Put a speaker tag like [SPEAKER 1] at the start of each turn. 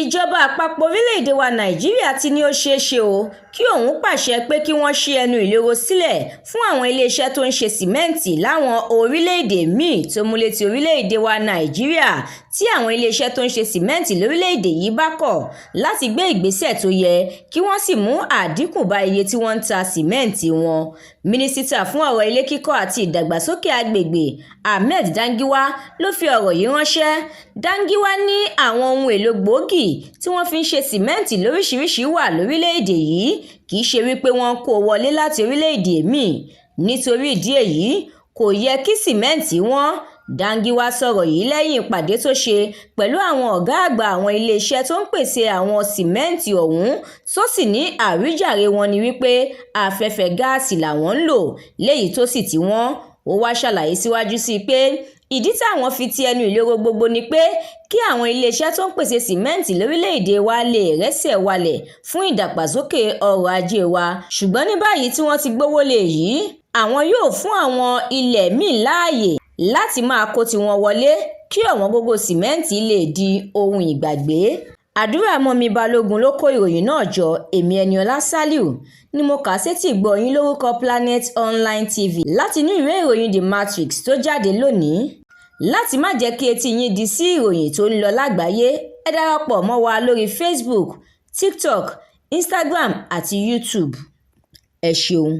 [SPEAKER 1] Ìjọba àpapọ̀ orílẹ̀-èdè wa Nàìjíríà ti ní ó ṣeé ṣe o kí òun pàṣẹ pé kí wọ́n ṣí ẹnu ìloro sílẹ̀ fún àwọn iléeṣẹ́ tó ń ṣe sìmẹ́ǹtì láwọn orílẹ̀-èdè míì tó múlé ti orílẹ̀-èdè wa Nàìjíríà, tí àwọn iléeṣẹ́ tó ń ṣe sìmẹ́ǹtì lórílẹ̀-èdè yìí bá kọ̀ láti gbé ìgbésẹ̀ tó yẹ, kí wọ́n sì mú àdínkù bá iye tí wọ́n ń ta sìmẹ́ǹtì wọn. Mínísítà fún ọ̀rọ̀ ilé kíkọ́ àti ìdàgbàsókè agbègbè, Ahmed Dangiwa, ló fi ọ̀rọ̀ yìí ránṣẹ́. Dangiwa ní àwọn ohun èlò gbòógì tí wọ́n fi ń ṣe sìmẹ́ǹtì lóríṣiríṣi wà lórílẹ̀-èdè yìí, kì í ṣe wípé wọ́n ń kó o wọlé láti orílẹ̀-èdè míì. Nítorí ìdí èyí, kò yẹ kí sìmẹ́ǹtì wọ́n. Dangiwa sọ̀rọ̀ yìí lẹ́yìn ìpàdé tó ṣe pẹ̀lú àwọn ọ̀gá àgbà àwọn iléeṣẹ́ tó ń pèsè àwọn sìmẹ́ǹtì ọ̀hún, tó sì ní àwíjàre wọn ni wípé afẹ́fẹ́ gáàsì làwọn ń lò, léyìí tó sì tí wọ́n. Ó wáá ṣàlàyé síwájú sí i pé ìdí táwọn fi ti ẹnu ìloro gbogbo ni pé kí àwọn iléeṣẹ́ tó ń pèsè sìmẹ́ǹtì lórílẹ̀-èdè wa lè rẹ́sẹ̀ walẹ̀ fún ìdàgbàsókè ọrọ̀ ajé wa, ṣùgbọ́n ní báyìí tí wọ́n ti gbówó lé yìí, àwọn yóò fún àwọn ilẹ̀ míì láàyè láti máa kó tiwọn wọlé kí ọ̀wọ́ngógó sìmẹ́ǹtì lè di ohun ìgbàgbé. Àdúràmọ́mi Balógun ló kó ìròyìn náà jọ. Èmi Eniola Saliu ni mo kà á sétí ìgbọ́ yín lórúkọ Planet Online TV látinú ìwé ìròyìn The Matrix tó jáde lónìí. Láti má jẹ́ kí etí yín di sí ìròyìn tó ń lọ lágbàáyé, ẹ darapọ̀ mọ́ wa lórí Facebook, TikTok, Instagram àti YouTube. Ẹ ṣeun.